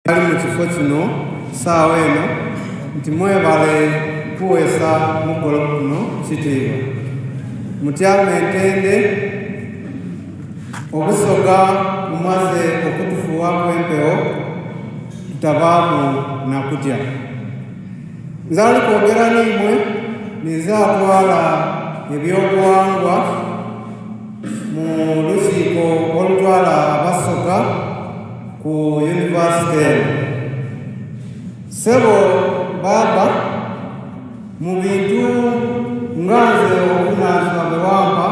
Ali mu kifo kino saawa eno nti mwebale kuweesa mukolo guno kitiibwa. Mutyame entende, Obusoga bumaze okutufuuwaku empewo tutabaamu na kutya. Nze ali kwogera n'imwe ninze atwala eby'obughangwa mu lukiiko olutwala Abasoga ku yunivasite eno. Ssebo Bbaabba, mu bintu nga nze obuvunaanyizibwa bwe wampa,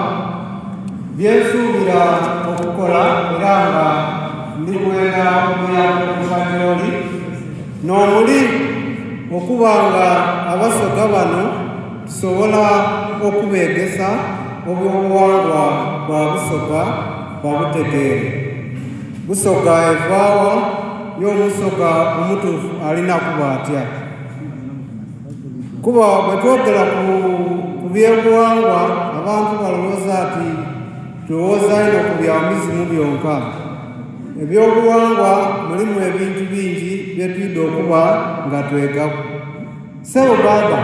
bye nsuubira okukola era nga ndi kwenda obuyambi okuva gy'oli, n'omuli okuba nga Abasoga bano tusobola okubeegesa obw'obuwangwa bwa Busoga babutegeere. Busoga eva wa? Ye Omusoga omutuufu alina kuba atya? Kuba bwe twogera ku ku by'obuwangwa abantu balowooza ati tulowooza inho ku bya mizimu byonka. Eby'obuwangwa mulimu ebintu bingi bye twidha okuba nga twegaku. Ssebo Bbaaba,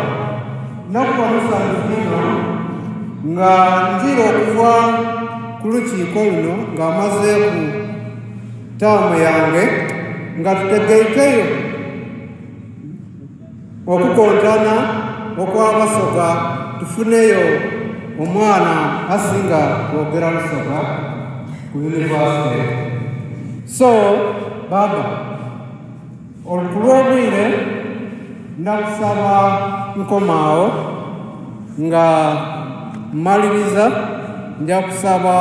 nakuba musanhufu inho nga njiire okuva ku lukiiko luno nga mazeeku taamu yange nga tutegeikeyo okukontana okw'Abasoga tufuneyo omwana asinga kwogera Lusoga ku yunivasite. So, Bbaaba. Ku lw'obwire ndakusaba nkome agho nga mmaliriza nja kusaba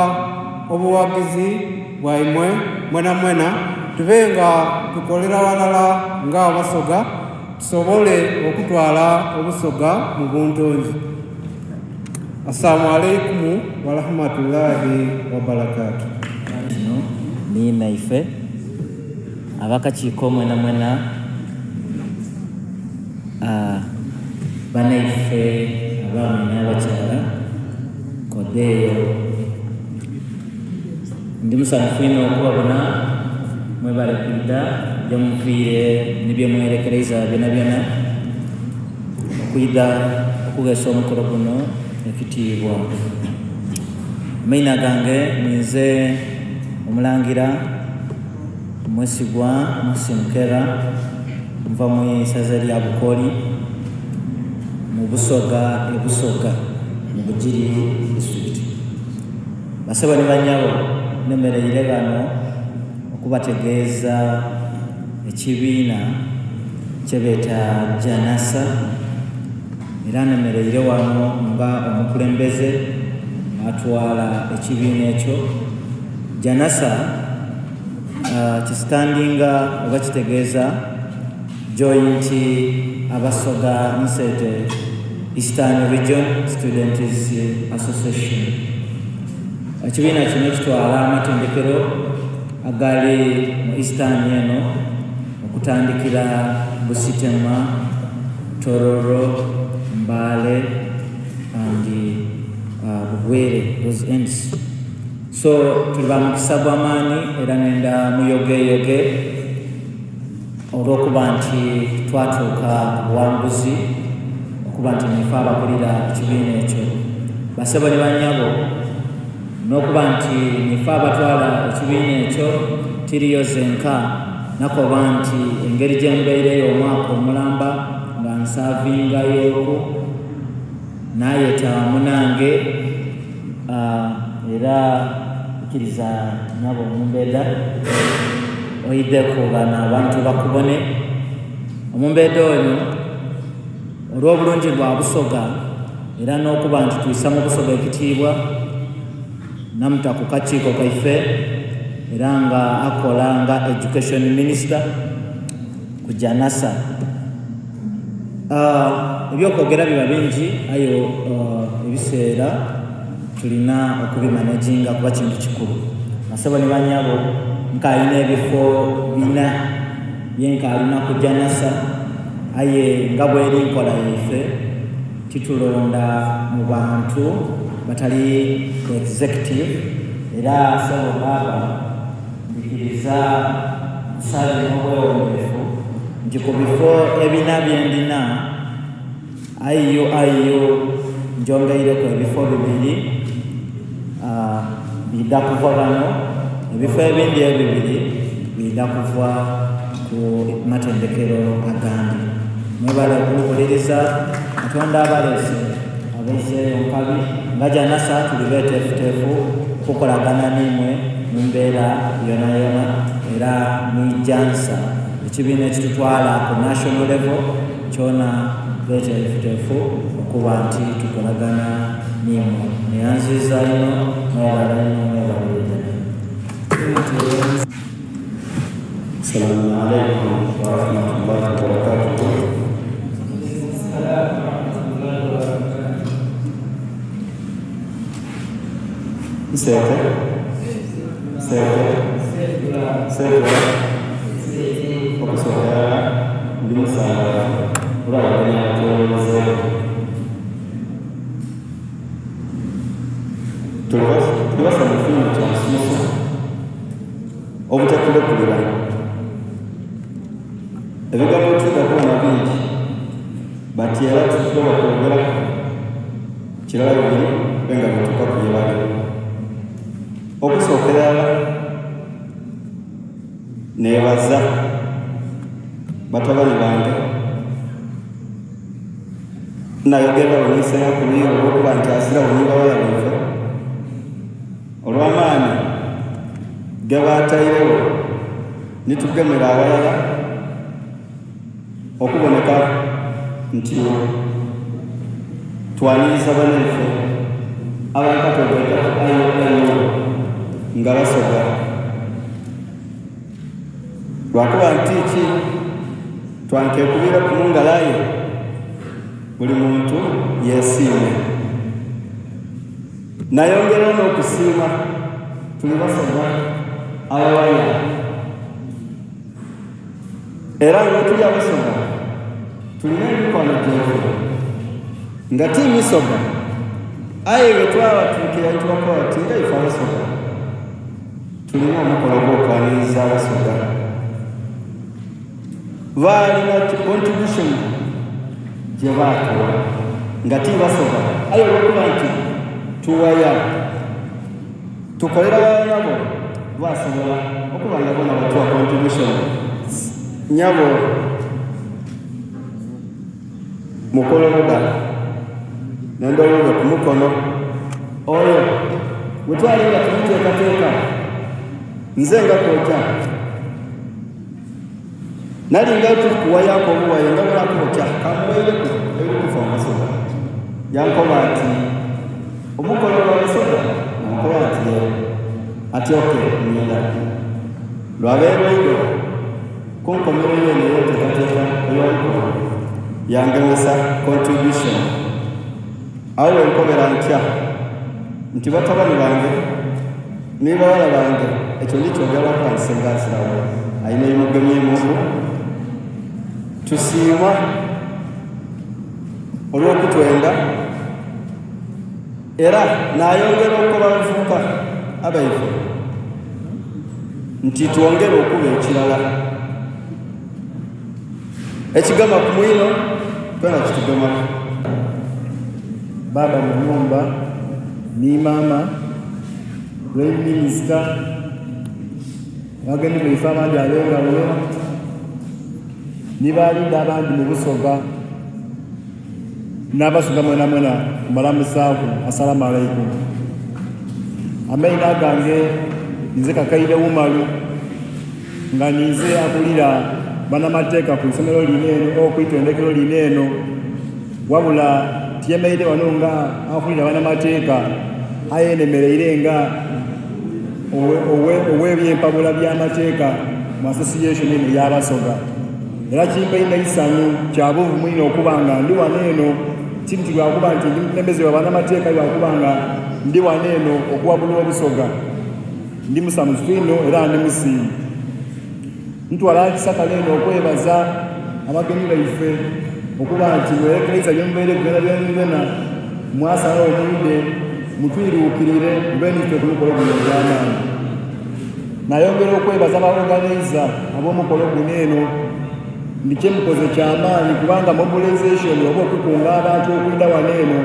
obuwagizi bwaimwe mwenamwena tube nga tukolera ghalala nga Abasoga tusobole okutwala Obusoga mu buntungi. Assalamu alaikum warahmatullahi wabarakatuh. Kino ni inaife. Ab'akakiiko mwenamwena, banaife abaami n'abakyala, kodeeyo. Ndi musanhufu inho okubabona, mwebale kwidha ye muviire ni bye mwerekereiza byonabyona okwidha okugheesa omukolo guno ekitiibwa. Amaina gange ninze Omulangira. Mwesigwa Muhsin Kera, nva mu isaza lya Bukoli mu Busoga e Busoga mu Bugiri District. Basebo ni banyabo nemereire ghano okubategeeza ekibiina kyebeeta Janasa era nemereire ghano nga omukulembeze atwala ekibiina ekyo. Janasa Kisitandinga oba kitegeeza Joint Abasoga Nseete Eastern Region Students Association. Ekibiina kino kitwala amatendekero agali mu Eastern eno okutandikira Busitema, Tororo, Mbale and Bugwere those ends. So tuli ba mukisa gwa maani era nenda muyogeyoge olw'okuba nti twatuuka ku buwanguzi okuba nti nife abakulira ekibiina ekyo. Basebo ni banyabo, n'okuba nti nife abatwala ekibiina ekyo tiriyo zenka, nakoba nti engeri gye mbaireyo omwaka omulamba nga nsaavingayoku, Naayeta munange era ikiriza nyabo omumbedha oidheku ghano abantu bakubone. Omumbedha ono olw'obulungi bwa Busoga era n'okuba nti twisa mu Busoga ekitiibwa, namuta ku kakiiko kaife era nga akola nga Education Minister ku Janasa. Eby'okwogera biba bingi aye ebiseera tulina okubimanaginga kuba kintu kikulu. Basebo ni banyabo nkaalina ebifo bina bye nkaalina ku Janasa aye nga bweri nkola yaife titulonda mu bantu batali ku executive era sebo baaba ndhikiriza nsabe n'obwewombeefu. nti ku bifo ebina bye ndina, IUIU ngyongeireku ebifo bibiri biidha kuva ghano, ebifo ebindi ebibiri biidha kuva ku matendekero agandi. Mwebale okumpuliriza, Katonda abaleese abaizeeyo nkabi. Nga Janasa tuli beteefuteefu okukolagana n'imwe mu mbeera yonayona era mwijansa ekibiina ekitutwala ku national level kyona beteefuteefu okuba nti tukolagana n'imwe. Neyanziiza inho mwebale inho mwebalire irala. Assalamu alaikum warahmatullahi wabarakatuh. Nseete, nseete, nseete. Okusookera ndi musangaavu olw'abagenyi abatwoloozeeku. Tuli basanyufu inho kya nsuuso. Obutatulekulira. Ebigambo twidha kuba na bingi but era tusobola kwogeraku kirala bibiri abe nga bituuka ku ye bali. Okusookera irala neebaza batabani bange nayogerera gho ni Isenkulu olw'okuba nti aziragho ni baghala baife. Olw'amaani ge baatairegho ni tugemera aghalala okuboneka nti twaniriza banaife abaakatwegaita ku IOIO nga Basoga. Lwakuba nti ki twankeekubiireku mu ngalo aye buli muntu yeesiime. Nayongera n'okusiima tuli Basoga abawaya era nga tuli Abasoga tulina emikwano gyaife nga ti Misoga aye bwe twabatuukira nitubakoba tuti nga ife Abasoga tulina omukolo ogw'okwaniriza Abasoga. Baalina contribution gye baatuwa nga ti Basoga aye olw'okuba nti tuwaya tukolera ghalala nabo basobola okuba nga bona batuwa contribution. Nyabo Mukoloboda nendowooza ku mukono oyo bwe twali nga tumuteekateeka nze nga kojja Nali nga tuli kuwayaaku obuwaye nga bw'akoba oti, Kamuwaireku ebiri kufa mu Basoga. Yankoba ati, Omukolo gwa Basoga? Nankoba nti, Yee. Ati, Ok, nninda. Lwabeerwa inho, ku nkomerero eno ey'enteekateeka ey'omukolo, yangemesa contribution. Agho wenkobera ntya nti batabani bange ni baghala bange ekyo ndikyogera lwakuba nti senga aziragho alina ebimugemyemuuku. Tusiima olw'okutwenda era naayongera okukoba abavubuka abaife nti twongere okuba ekirala ekigema ku mwino twena kitugemaku. Baaba mu nhumba ni maama, Prime Minister, abagenyi baife abandi ab'endhaghulo ni ba liida abandi mu Busoga n'Abasoga mwenamwena mbalamusaaku Asalamu alaikum. Amaina gange ninze Kakaire Umaru nga ninze akulira banamateeka ku isomero lino eno oba ku itendekero lino eno. Wabula tiyemereire wano nga akulira banamateeka aye nemereire nga ow'ebyempabula by'amateeka mu association eno ey'Abasoga. Era kimpaine eisanhu kya buvumu inho okuba nga ndi wano eno, ti nti lwakuba nti ndi mukulembeze wa banamateeka aye lwakuba nga ndi wano eno okuwabula Obusoga. Ndi musanhufu inho era ndi musiimu. Ntwala nkisakale eno okwebaza abagenyi baife okuba nti mwerekereiza bye mubaire byonabyona mwasalagho mwidhe mutwiruukirire mube niife ku mukolo guno ogw'amaani. Nayongera okwebaza ba oganaiza ab'omukolo guno eno. Ndi kyemukoze kya maani kubanga mobilization oba okukunga abantu okwidha wano eno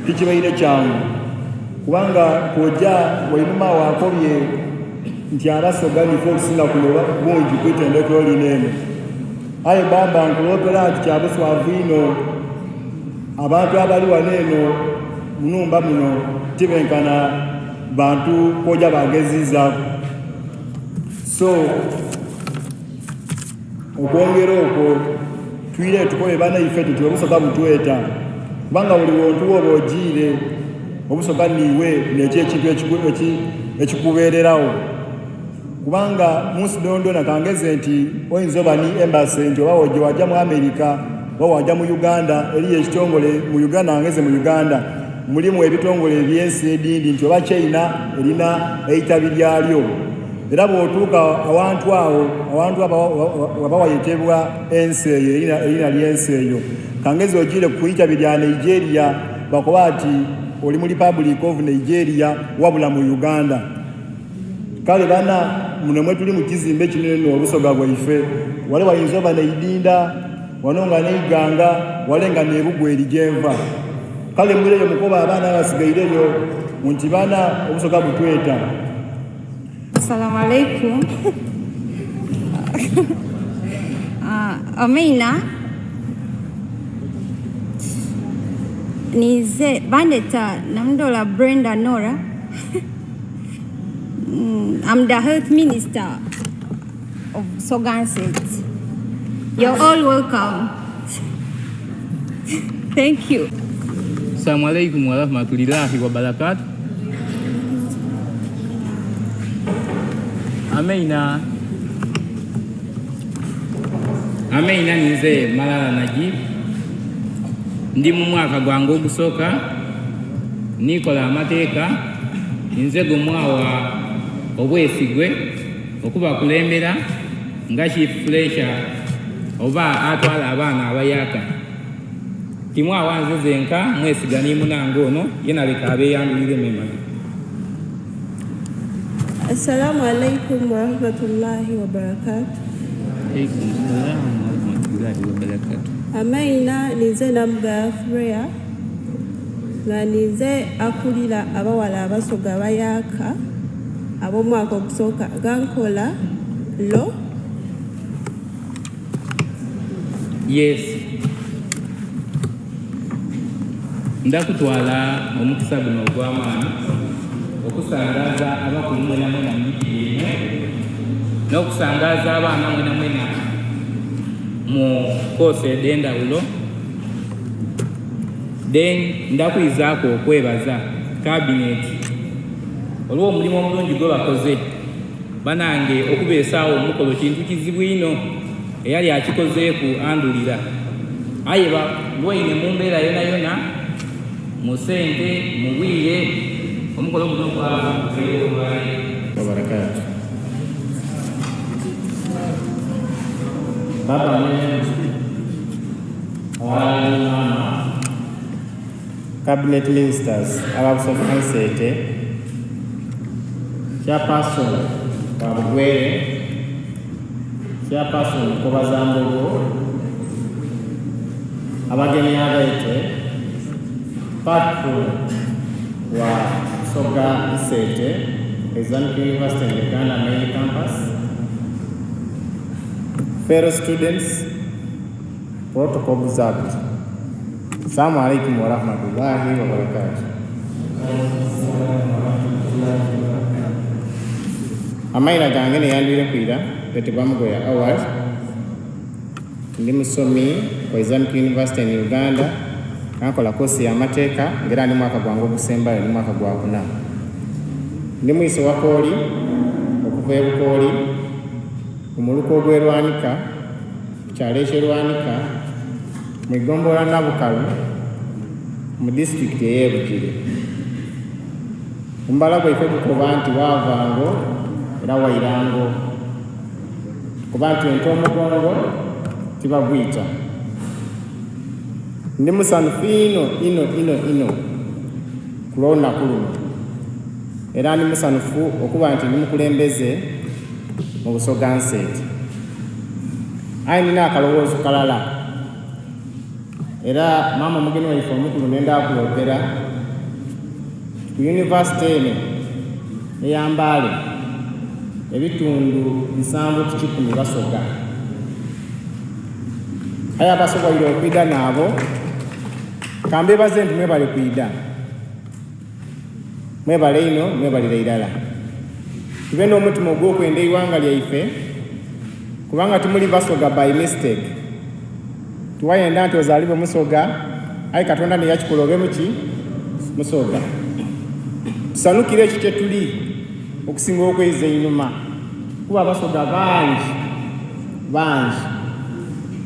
tikibaire kyangu kubanga kwoja wainuma agho akobye nti Abasoga nife olusinga kuno bungi ku itendekero lino eno. Aye bbaabba nkuloopera nti kya buswavu inho abantu abali wano eno mu nhumba muno tibenkana bantu kwoja bageziizaaku. So okwongera okwo twire tukobe banaife tuti Obusoga butweta kubanga buli wontu woba ojiire Obusoga niiwe nekyo ekintu ekikubeererawo kubanga munsi dondona kangeze nti oyinza oba ni embassy nti oba oje waja mu America oba waja mu Uganda eriyo ekitongole mu Uganda kangeze mu Uganda mulimu ebitongole ebyensi edindi nti oba China erina eitabi lyalyo. Era bw'otuuka awantu agho, awantu waba wayetebwa ensi eyo, eriina ly'ensi eyo, kangezi ojiire ku itabi lya Nigeria, bakoba ati oli mu Republic of Nigeria wabula mu Uganda. Kale bana muno mwe tuli mu kizimbe kino eno Obusoga bwaife, wale wayinza oba n'eidinda, wano nga n'eighanga, wale nga n'ebugweri gye nva. Kale mwireyo mukobe abaana abasigaireyo nti bana Obusoga butweta. Assalamu alaikum. Amaina nize bandeta Namudola Brenda Nora. I'm the health minister of Busoga State. You're all welcome. Thank you. Assalamu alaikum warahmatullahi wabarakatuh. Ameina Ameina ninze Malala Najib ndi mu mwaka gwange ogusooka nikola amateeka nze gumwawa obwesigwe okubakulembera nga Chief Fletcher oba atwala abaana abayaka. Timwawa nze zenka, mwesiga ni munange ono, yena leka abeeyandhulire memale. Assalamu alaikum warahmatullahi wabarakatuh. Alaikum salam warahmatullahi wabarakatuh. Amaina ninze Namugaya Freya nga ninze akulira abawala abasoga abayaaka ab'omwaka ogusooka nga nkola Law. Yes. Ndakutwala omukisa guno ogw'amaani okusangaaza abakulu mwenamwena mu miti gyaimwe n'okusangaaza abaana mwenamwena mu koosi edh'endhawulo. Then ndakwizaaku okwebaza kabineti olw'omulimu omulungi gwebakoze. Banange okubeesaagho omukolo kintu kizibu inho. Eyali akikozeeku andhulira. Aye balwaine mu mbeera yonayona, mu sente, mu bwire, omukolo guno gwaba gubaire olwaleero. Wabarakatuh. Baba mwene awalala ni maama. Cabinet Ministers aba Busoga Nseete, Chairperson wa Bugwere, Chairperson Nkobazambogo, abagenyi abaite, Patron wa Busoga Nseete Islamic University in Uganda Main Campus, fellow students, Protocol observed. Assalamu alaikum warahmatullahi wabarakatuh. Amaina gange neyandwire kwira betebwa Mugoya Awad. Ndi musomi kwa Islamic University in Uganda. Nkola kosi ya mateeka nga era ndi mwaka gwange ogusembayo ndi mwaka gwa kuna. Ndi mwise wa Kooli okuva e Bukooli mu muluka ogw'e Lwanika. ku kyalo eky'e Lwanika mu igombolola Nabukalu mu disitulikiti ey'e Bugiri. Omubala gwaife gukoba nti waava ngo era waira ngo. Tukoba nti ente omugongo tibagwita. Ndi musanhufu inho inho inho inho ku lw'olunaku luno era ndi musanhufu okuba nti ndi mukulembeze mu Busoga Nseete. Aye nina akalowoozo kalala era maama omugeni waife omukulu nenda kwogera ku yunivasite eno eya Mbale ebitundu 70% Basoga. Aye abasoboire okwidha naabo kambebaze nti mwebale kwidha. Mwebale inho, mwebalire irala. Tube n'omutima ogw'okwenda eighanga lyaife kubanga timuli Basoga by mistake. Tiwayenda nti ozaalibwe Musoga aye Katonda ni yakikola obe muki? Musoga. Tusanukire ekyo kye tuli okusinga okweiza einhuma kuba Abasoga bangi bangi.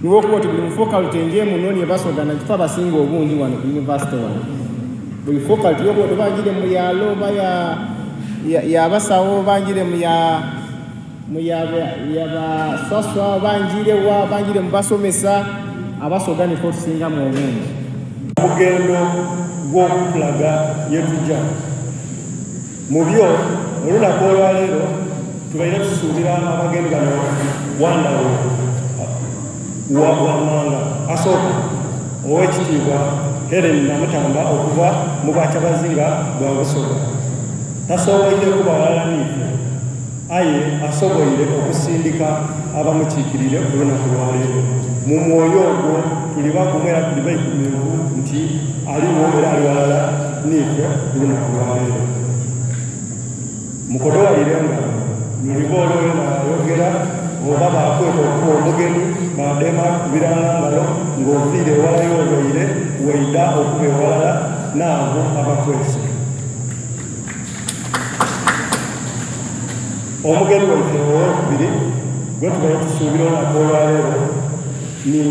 Ni bw'okuba oti buli mu faculty nje munoonie Basoga na kifo abasinga obungi wano ku yunivasite wano. Buli faculty yokuba oti oba njire mu ya law oba ya ya ya basawo oba njire mu ya mu ya ya baswaswa oba njire wa oba njire mu basomesa, Abasoga nife otusingamu obungi. Omugendo gw'okutulaga ye tuja. Mu byo, olunaku olwaleero tubaire tusuubira abagenyi bano wandagho wammanga. Asooka, Owekitiibwa Hellen Namutamba okuva mu Bwakyabazinga bwa Busoga. Tasoboire kuba ghalala niife aye asoboire okusindika abamukiikiriire ku lunaku lwaleero. Mu mwoyo ogwo tuli bagumu era tuli baigumivu nti aligho era ali ghalala niife ku lunaku lwaleero. Mukodowalire nga luliba olwo lwe naayogera, oba baakweta okuba omugeni, baadema kukubiranga ngalo ng'oviire ewala y'obaire waidha okuba ewalala n'abo abakwese. Omugeni waife ow'okubiri gwe tubaire tusuubira olunaku olwaleero ni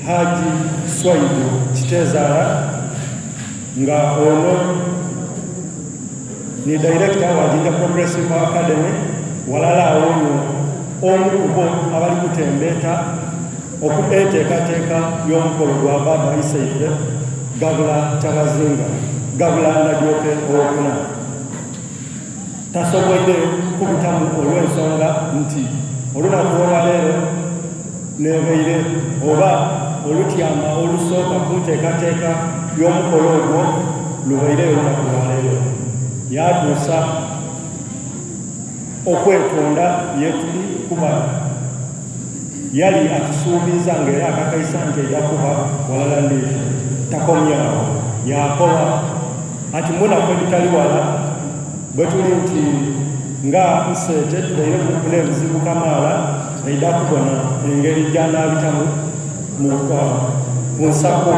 Haji Swaibu Kiteezaala nga ono ni Director wa Jinja Progressive Academy walala agho no omu ku bo abali kutembeeta enteekateeka y'omukolo gwa Bbaabba Iseife Gabula Kyabazinga Gabula Nadiope Owokuna. Tasoboire kubitamu olw'ensonga nti olunaku olwaleero n'ebaire oba olutyama olusooka ku nteekateeka y'omukolo ogwo lubaireyo olunaku lwaleero. Yaatuusa okwetonda yetuli kuba yali atusuubiiza nga era akakaisa nti aidha kuba ghalala n'ife. Takomye agho, yaakoba ati munaku edhitali wala bwe tuli nti nga Nseete tubaire n'ebizibu kamaala, aidha kubona engeri gy'anaabitamu mu ku nsako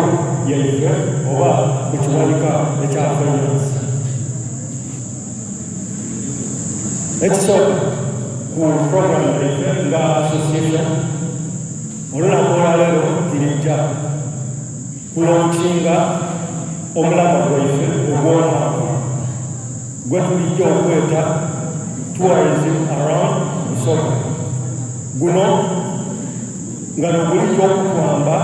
yaife oba ku kiwanika ekya finance. Ekisooka ku program yaife nga association, olunaku olwaleero tulija kulonkinga omulamwa gwaife ogw'omwaka gwe tulijja okweta Tourism Around Busoga. Guno nga nogulijja okutwamba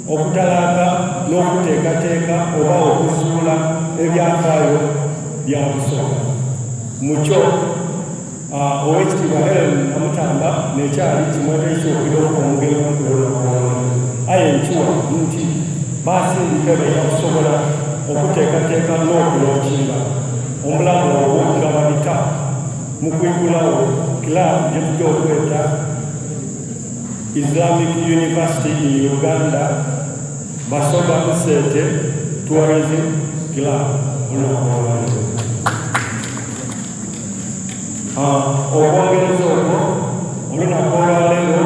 okutalaaga n'okuteekateeka oba okuzuula ebyafaayo bya Busoga. Mu kyo Owekitiibwa Hellen Namutamba nekyali kimwetaisa okwidha okuba omugenyi omukulu olunaku olwaleero. Aye nkiwa nti baasindika baidha kusobola okuteekateeka n'okulonkinga omulamwa ogwo nga babita mu kwigulagho club gyetuja okweta Islamic University in Uganda Basoga Nseete Tourism Club olunaku olwaleero. Okwongereza okwo, olunaku olwaleero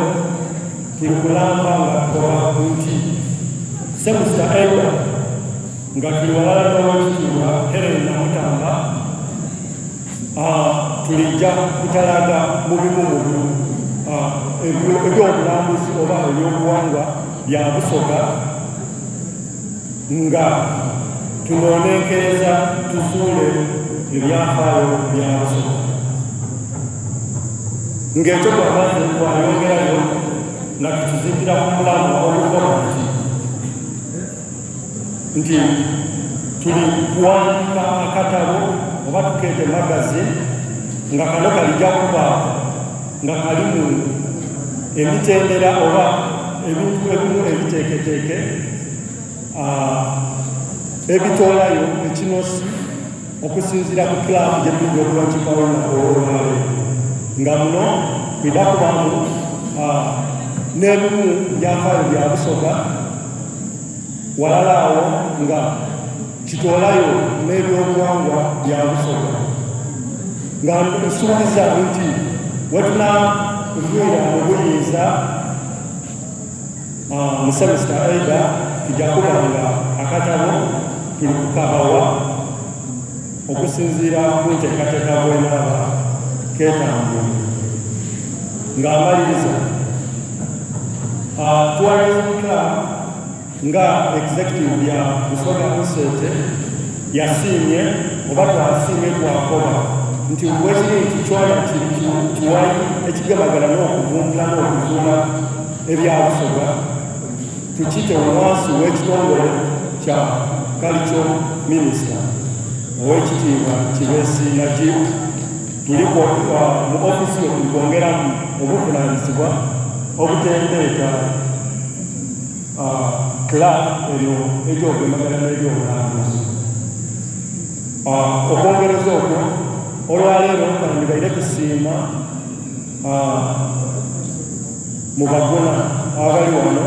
tuli kulamba nga tukoba nti semisita eidha nga tuli ghalala n'Owekitiibwa Hellen Namutamba tulija kutalaga mu bimu mu eby'obulambuzi oba eby'obuwangwa bya Busoga nga tunoonenkereza tuzuule ebyafaayo bya Busoga. Ng'ekyo twamaze twayongerayo nga tukizimbira ku mulamwa ogukoba nti nti tuli kuwandiika akatabo oba tukeete magazine nga kano kalija kuba nga kalimu. Emitendera oba ebintu ebimu ebiteeketeeke ebitoolayo ekinosi okusinziira ku club gye tulina okulonkinga olunaku olwaleero nga muno twidha kubaamu n'ebimu byafaayo bya Busoga walala awo nga kitoolayo n'ebyobuwangwa bya Busoga nga nsuubiza nti wetunaviira mu buyinza mu semester either tujja kuba nga akatabo tuli kukabawa okusinziira ku nteekateeka bwenaaba ketambuule. Nga amaliriza, Tourism Club nga executive ya Busoga Usete yasiimye oba twasiimye twakoba nti bwekiri nti kyona kiri kiwayi ekigemagana n'okuvumbula n'okuzuula ebya Busoga tukite wansi w'ekitongole kya Culture Minister ow'ekitiibwa Kibeesi Najib. Tuliko mu ofiisi yo tulikwongeramu obuvunaanyizibwa obutembeeta club eno egy'okwemagana n'ebyobulambuzi. Okwongereza okwo, olwaleero twandibaire tusiima mu baguna abali wano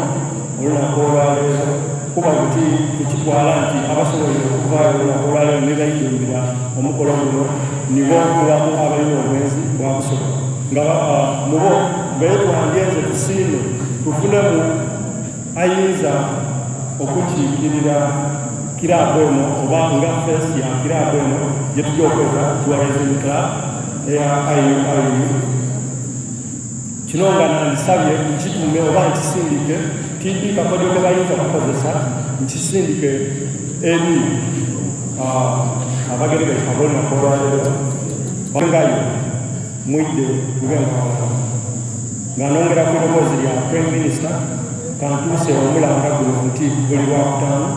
olunaku olwaleero kuba buti tukitwala nti abasoboire okuvaayo olunaku olwaleero ni baijumbira omukolo guno nibo kubamu abalina obwenzi bwa Busoga nga mubo betwandyenze tusiime tufunemu ayinza okukiikirira kiraabu eno oba nga feesi ya kiraabu eno gye tujja okweta Tourism Club eya IUIU. Kino nga nandisabye nkitume oba nkisindike tidhi kakodyo ke bayinza kukozesa nkisindike eri abageni baife ab'olunaku olwaleero ngayo mwidhe tube nga walala. Nga nongera ku iroboozi lya Prime Minister kantuuse omulanga guno nti buli Lwakutaano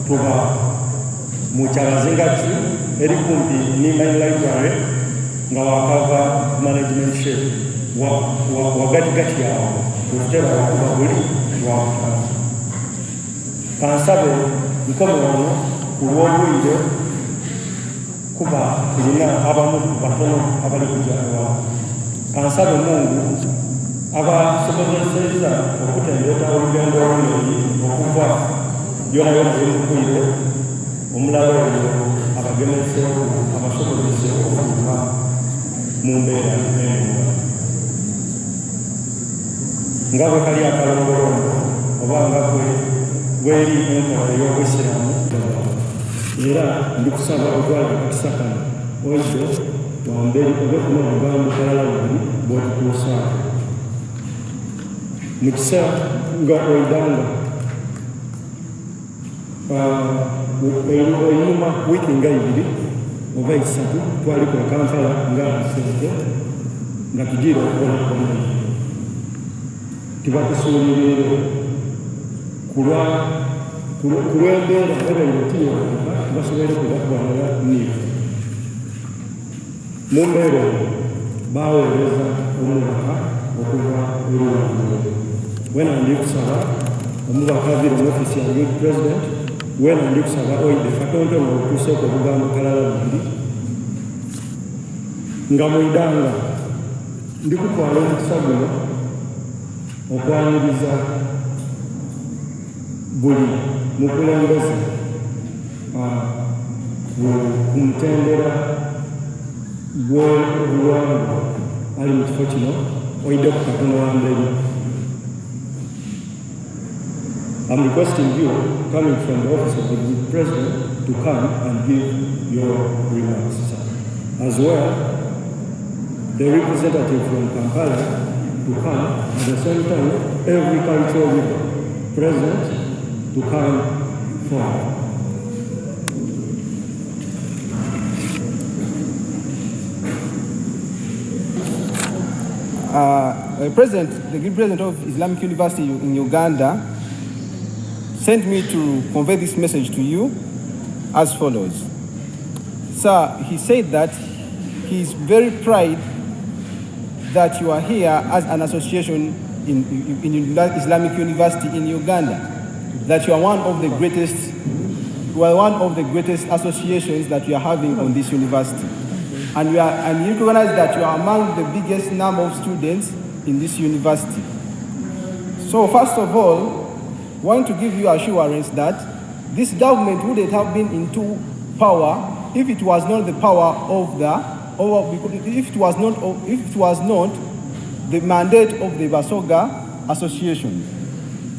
tuba mu Kyabazinga Tree eri kumpi ni Main Library nga wakava ku management shed wagatigati awo wetutera okuba buli Lwakutaano. Kansabe nkome wano ku lw'obwire kuba tulina abamu batono abali kuja ewala. Kansabe Mungu abasobozesezza okutembeeta olugendo oluleeyi okuva yonayona ye muviire, omulala oyo abagemeseeku abasobozese okutuuka mu mbeera enungamu. Nga bwe kali akalombolombo oba nga bw'eri enkola ey'Obuisiraamu. Era ndikusaba otwale akakisa kano oidhe wamberi obeku n'obugambo kalala bubiri bw'otutuusaaku. Mu kiseera nga oidhanga einhuma wiiki nga ibiri oba isatu twaliku e Kampala nga Nsente nga tujiire okubona ku banaibwe. Tibatusuuliriire kulwa kulw'embeera ebaire tiyoleka tibasoboire kwidha kubonana niife. Mu mbeera eyo baaweereza omubaka okuva eri waigulu. Weena ndi kusaba omubaka aviire mu ofiisi ya Guild President, weena ndi kusaba oidhe katontono otuuseeku obugambo kalala bubiri nga mwidhanga. Ndi kutwala omukisa guno okwaniriza buli mukulembeze ku mutendera gw'obuwangwa ali mu kifo kino oidheku katono ghamberi. I'm requesting you coming from the office of the president to come and give your remarks, sir. As well, the representative from Kampala to come at the same time, every cultural leader present to come forward. The president of Islamic University in Uganda sent me to convey this message to you as follows. Sir, he said that he is very proud that you are here as an association in, in Islamic University in Uganda. That you are one of the greatest, you are one of the greatest associations that we are having on this university. And, we are, and you recognize that you are among the biggest number of students in this university. So first of all, want to give you assurance that this government wouldn't have been into power if it was not the power of the, or if it was not, if it was not the mandate of the Basoga Association.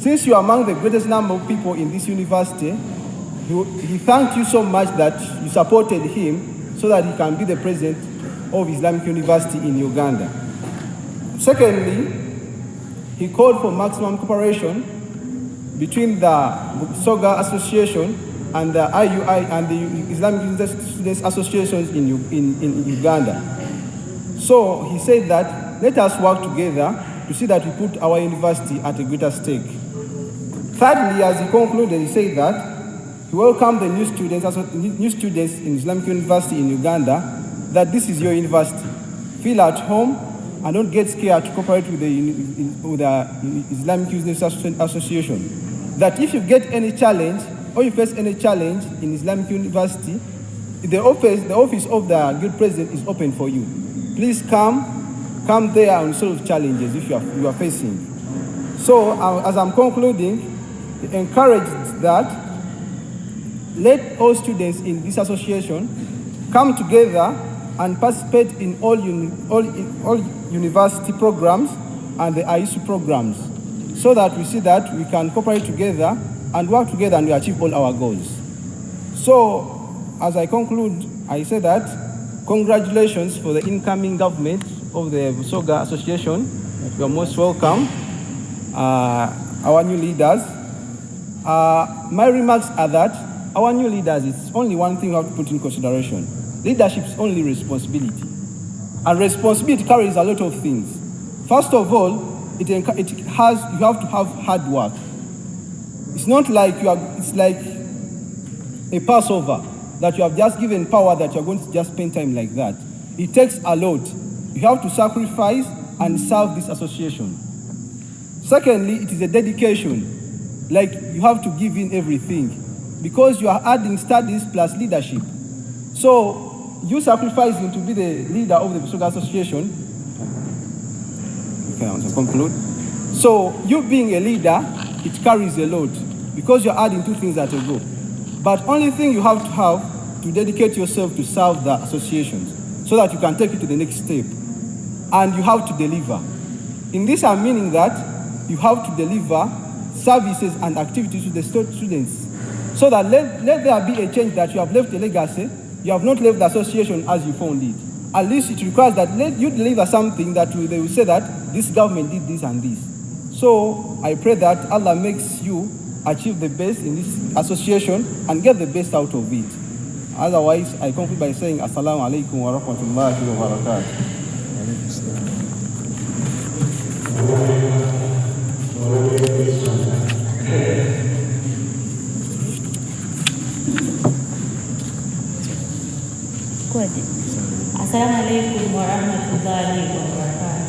Since you are among the greatest number of people in this university, he, he thanked you so much that you supported him so that he can be the president of Islamic University in Uganda. Secondly, he called for maximum cooperation between the Busoga Association and the IUI and the Islamic University Students Associations in, in, in Uganda. So he said that let us work together to see that we put our university at a greater stake. Thirdly, as he concluded, he said that he welcomed the new students, new students in Islamic University in Uganda, that this is your university. Feel at home and don't get scared to cooperate with the, with the Islamic University Association. That if you get any challenge or you face any challenge in Islamic University, the office, the office of the guild president is open for you. Please come, come there and solve challenges if you are, you are facing. So uh, as I'm concluding, encourage that let all students in this association come together and participate in all, uni all, in all university programs and the ISU programs so that we see that we can cooperate together and work together and we achieve all our goals. So, as I conclude, I say that congratulations for the incoming government of the Busoga Association. You are most welcome, uh, our new leaders. Uh, my remarks are that our new leaders, it's only one thing we have to put in consideration. Leadership is only responsibility. And responsibility carries a lot of things. First of all, it, it has, you have to have hard work. It's not like you are, it's like a Passover that you have just given power that you're going to just spend time like that. It takes a lot. You have to sacrifice and serve this association. Secondly, it is a dedication. Like you have to give in everything because you are adding studies plus leadership. So you sacrificing to be the leader of the Busoga Association. Okay, I want to conclude. So you being a leader, it carries a load because you're adding two things at a go. But only thing you have to have to dedicate yourself to serve the associations so that you can take it to the next step. And you have to deliver. In this, I'm meaning that you have to deliver services and activities to the students so that let, let there be a change that you have left a legacy, you have not left the association as you found it. At least it requires that let you deliver something that will, they will say that this government did this and this. So I pray that Allah makes you achieve the best in this association and get the best out of it. Otherwise, I conclude by saying Assalamu alaikum wa rahmatullahi wa barakatuh. Kwaje? Assalamu alaikum warahmatullahi wabarakatuh.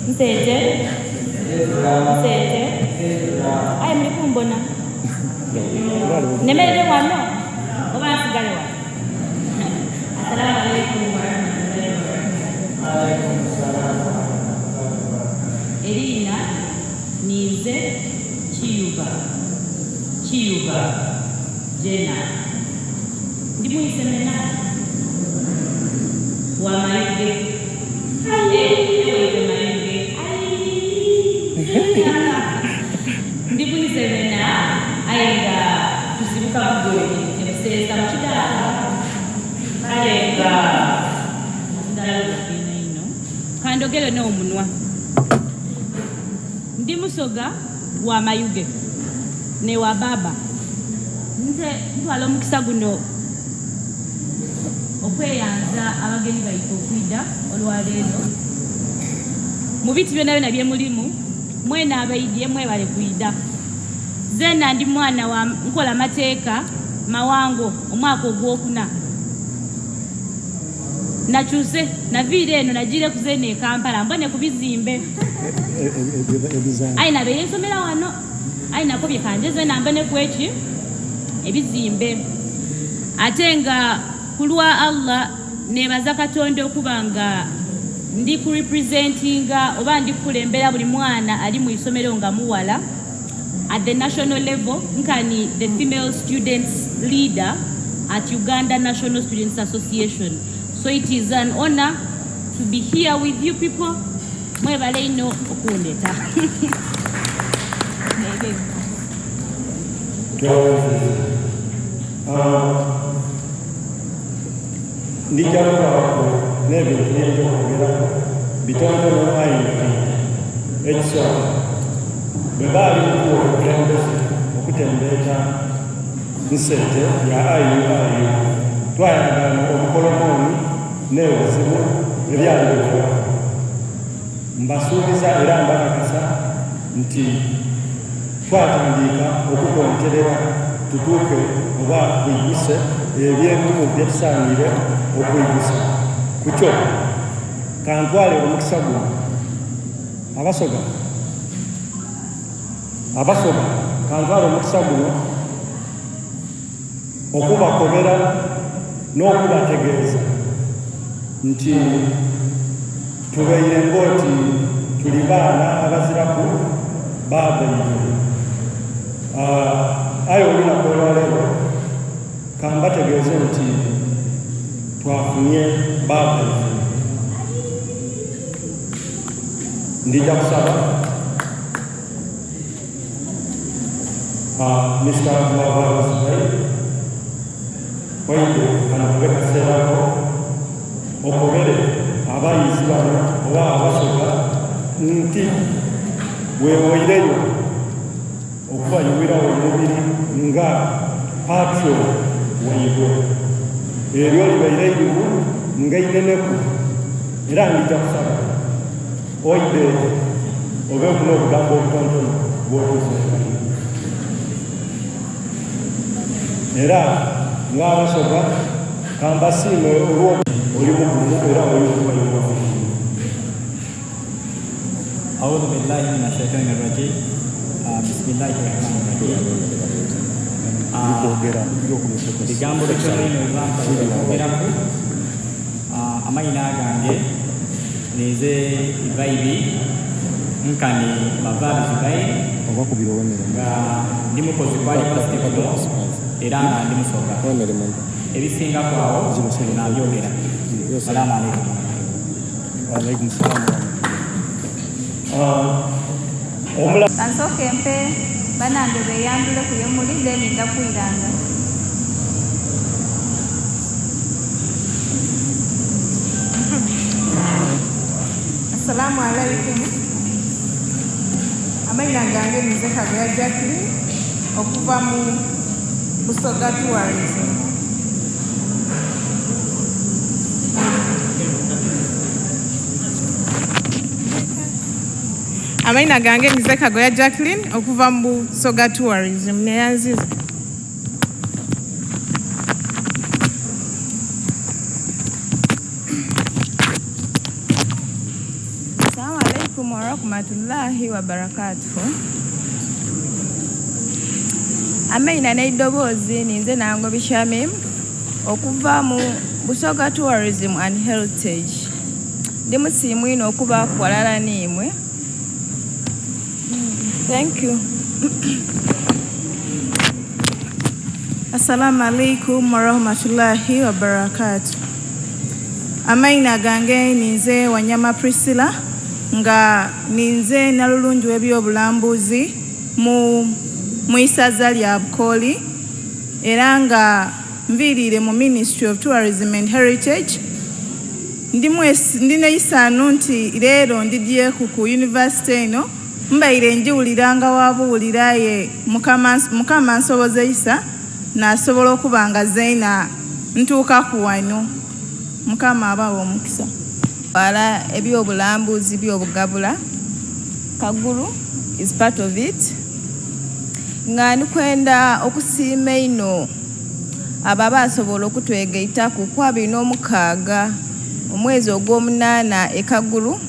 Nseete? Nseete? Aye muli kumbona? Nemerere wano oba nsigale wano? Assalamu alaikum warahmatullahi wabarakatuh. Eriina ninze Kiyuba Kiyuba Jena. Ndi mwisemena wa Mayuge. Ewe Mayuge. Ndi mwisemena aye nga tusibuka Bugoye ebuseesa mu kidaala. Kale nga ndalabika ino kandogere n'omunwa. Ndi musoga wa Mayuge ne wa baba. Nze ntwala omukisa guno okweyanza abagenyi baife okwida olwaleero mu biti byona byona bye mulimu mwena abaidye mwebale kwida. Zena ndi mwana wa nkola mateeka mawango omwaka ogwokuna. Nakyuse naviire eno nagiireku zeena e Kampala mbone ku bizimbe. Aye nabaire nsomera wano aye nakobye kanje zeena mboneku eki ebizimbe. Ate nga ku lwa Allah nebaza Katonda okuba nga ndi ku representinga oba ndi kukulembera buli mwana ali mu isomero nga muwala at the national level nkani the female students leader at Uganda National Students Association. So it is an honor to be here with you people. Mwebale ino okundeta. Ndijja kubaako n'ebintu byenja okwogeraku bitonotono aye nga bingi. Ekisooka, bwe baali mukuwa obukulembeze okutembeeta nsente ya IUIU, twayagaana obukolomooni n'ebizibu ebyali biweraku. Mbasuubiza era mbakakasa nti twatandiika okukonterera tutuuke oba twiguse eby'ebimu bye tusaaniire okwigusa. Ku kyo kantwale omukisa guno Abasoga Abasoga kantwale omukisa guno okubakobera n'okubategeeza nti tubaire ng'oti tuli baana abaziraku baabaibwe. Aye olunaku olwaleero ka mbategeeze nti twafunye baabaife. Ndija kusaba Mister Mavalu Zubair oidhe kano kabe kaseera ko okobere abayizi bano oba Abasoga nti wewoireyo okubayiwirawo omubiri nga patron waibwe. Eryo libaire eirivu nga ineneku era ndija kusaba Oidhe obeeku n'obugambo obutontono bw'otuusa eri. Era ng'Abasoga ka mbasiime olw'okuba oli mugumu era oli okubayoola bulungi. Audhu billahi mina shaitani rajim. Bismillahi rahmani rahim. Bigambo bitono inho bye bampaire okwogeraku. Amaina gange Ninze Ivaibi nkani Mavaabi Zubair nga ndi mukozi ku University kuno era nga ndi Musoga. Ebisingaku agho nabyogera. Salaamu alaikum. Waalaikum salaam. Kansooke mpe banange beeyandhuleku ye muli then ndha kwiranga. Assalamu alaikum. Amaina gange ninze Kagoya Jacqueline okuva mu Busoga Tourism. Amaina gange ninze Kagoya Jacqueline okuva mu Busoga Tourism. Neyanziza. Assalamu alaikum warahmatullahi wabarakatuhu. Amaina n'eidoboozi ninze Nangobi Shamim okuva mu Busoga Tourism and Heritage. Ndi musiimu inho okubaaku ghalala n'imwe. Thank you. Assalamu alaikum warahmatullahi wabarakatuh. Amaina gange ninze Wanyama Priscilla nga ninze nalulungi w'ebyobulambuzi mu mu isaza lya Bukooli era nga nviiriire mu Ministry of Tourism and Heritage. Ndi n'eisanhu nti leero ndidhyeku ku yunivasite eno. Mbaire ngiwuliranga wa buwulire aye Mukama Mukama ansobozeisa naasobola okuba nga zeena ntuukaku wano. Mukama abaghe omukisa. Twala eby'obulambuzi by'obugabula, Kagulu is part of it, nga ndi kwenda okusiima einho abo abaasobola okutwegaitaku ku abiri n'omukaaga. omwezi ogw'omunaana e Kagulu,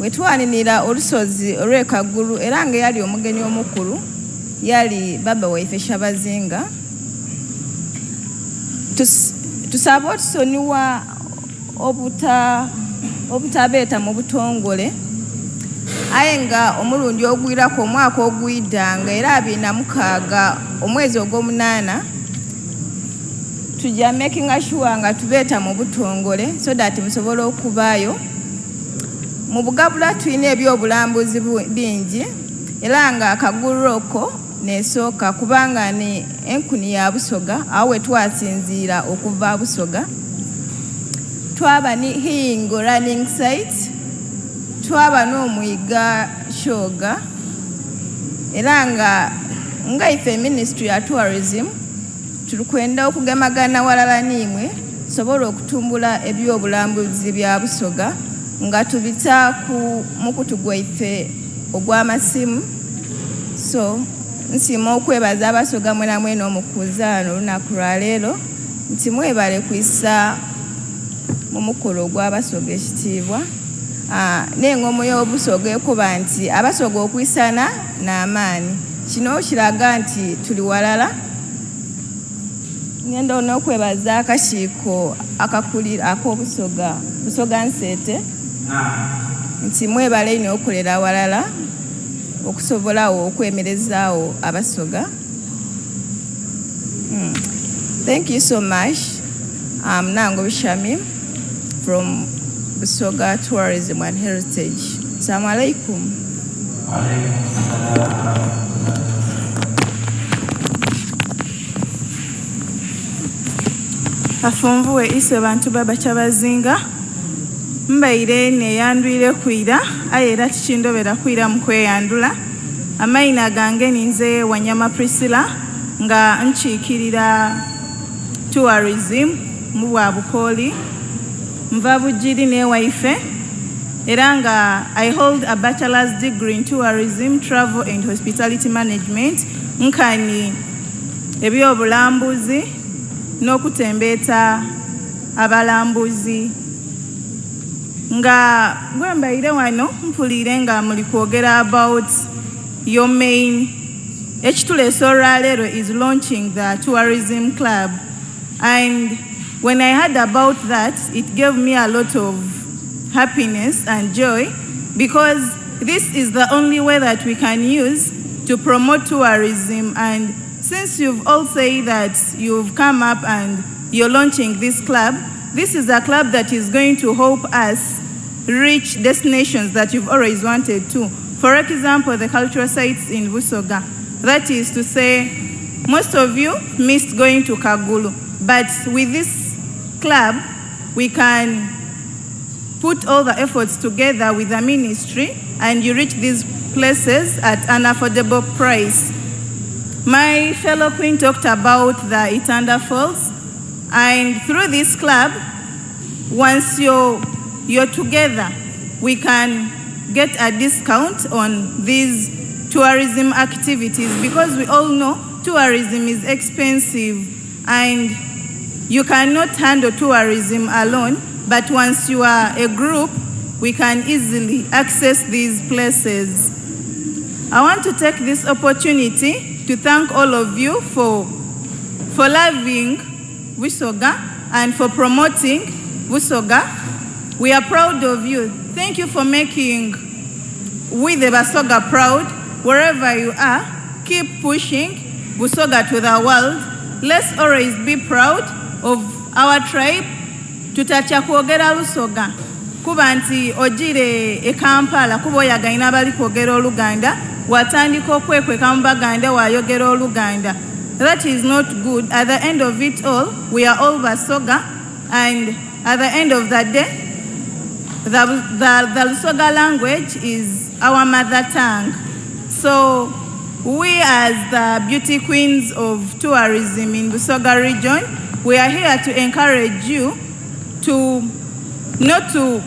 we twaninira olusozi olw'e Kagulu era nga eyali omugenyi omukulu yali baba waife Kyabazinga. Tus, tusaba otusonyiwa obuta obutabeeta mu butongole aye nga omulundi ogwiraku omwaka ogwidha nga era 26 omwezi ogw'omunaana tujja making sure nga tubeeta mu butongole so that musobole okubaayo. Mu Bugabula tulina ebyobulambuzi bingi era nga Kagulu Rock nesooka kubanga ni enkuni ya Busoga awo we twasinziira okuva Busoga. Twaba ni Hiyingo Running Site, twaba n'omwiga Kyoga era nga nga ife Ministry ya Tourism tuli kwenda okugemagana walala n'imwe tusobole okutumbula ebyobulambuzi bya Busoga nga tubita ku mukutu gwaife ogw'amasimu. So nsiima okwebaza Abasoga mwena mwena omukuzaano olunaku lwa leero nti mwebale kwisa mu mukolo ogw'Abasoga ekitiibwa. N'engoma y'Obusoga ekoba nti Abasoga okwisana n'amaani. Kino kiraga nti tuli walala. Ngenda n'okwebaza akakiiko akakulira ak'Obusoga, Busoga Nseete, nti mwebale inho okukolera awalala okusobolawo okwemerezaawo Abasoga. Thank you so much. I'm Nangobi Shamim from Busoga Tourism and Heritage. Assalamu alaikum. Afunvuwe ise bantu baba Kyabazinga, mbaire neyandwire kwira aye era tikindobera kwira mu kweyandula. Amaina gange ninze Wanyama Priscilla nga nkiikirira tourism mu bwa Bukooli. Nva Bugiri n'ewaife era nga I hold a bachelor's degree in tourism, travel and hospitality management nkani ebyobulambuzi n'okutembeeta abalambuzi. Nga bwembaire wano mpuliire nga muli kwogera about your main ekituleese olwaleero is launching the tourism club, and when I heard about that it gave me a lot of happiness and joy because this is the only way that we can use to promote tourism. And since you've all said that you've come up and you're launching this club, this is a club that is going to help us reach destinations that you've always wanted to. For example, the cultural sites in Busoga. That is to say, most of you missed going to Kagulu, but with this club, we can put all the efforts together with the ministry and you reach these places at an affordable price. My fellow queen talked about the Itanda Falls, and through this club, once you're together, we can get a discount on these tourism activities, because we all know tourism is expensive and you cannot handle tourism alone, but once you are a group, we can easily access these places. I want to take this opportunity to thank all of you for loving Busoga and for promoting Busoga. We are proud of you. Thank you for making we the Basoga proud. Wherever you are, keep pushing Busoga to the world. Let's always be proud of our tribe. Tutatya kwogera Lusoga kuba nti ojire e Kampala kuba oyagaina abali kwogera Oluganda, watandika okwekweka mu Baganda wayogera Oluganda. That is not good. At the end of it all, we are all Basoga, and at the end of the day, the Lusoga language is our mother tongue. So we as the beauty queens of tourism in Busoga region, we are here to encourage you to not to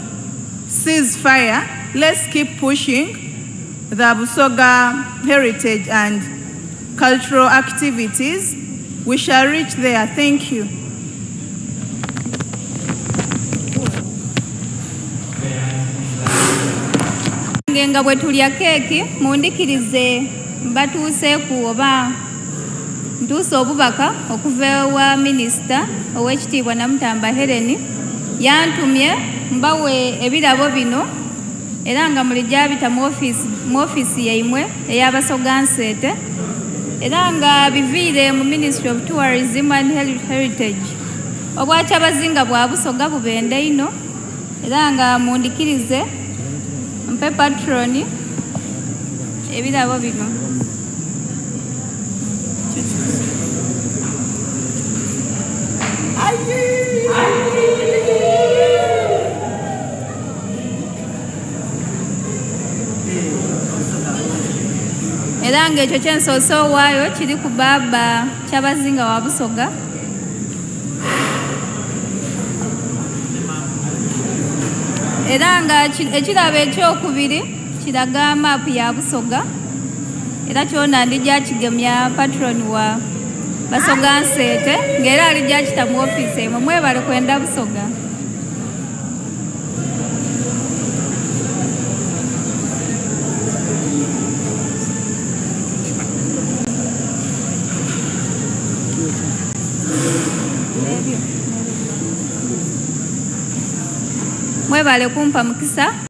cease fire. Let's keep pushing the Busoga heritage and cultural activities. We shall reach there. Thank you. Nga bwe tulya keeki, mundhikirize mbatuuseeku oba ntuuse obubaka okuva ewa minisita ow'ekitiibwa Namutamba Hellen. Yantumye mbawe ebirabo bino era nga mulija bita mu ofiisi yaimwe eya Basoga Nseete era nga biviire mu Ministry of Tourism and Heritage. Obwakyabazinga bwa Busoga bubenda inho. Era nga mundhikirize mpe patroni ebirabo bino. Era nga ekyo kyensoose owaayo kiri ku baaba Kyabazinga wa Busoga. Era nga ekirabo ekyokubiri kiraga maapu ya Busoga era kyona ndija kigemya patron wa Basoga Nseete nga era alija kita mu ofiisi yaimwe. Mwebale kwenda Busoga. Mwebale kumpa mukisa.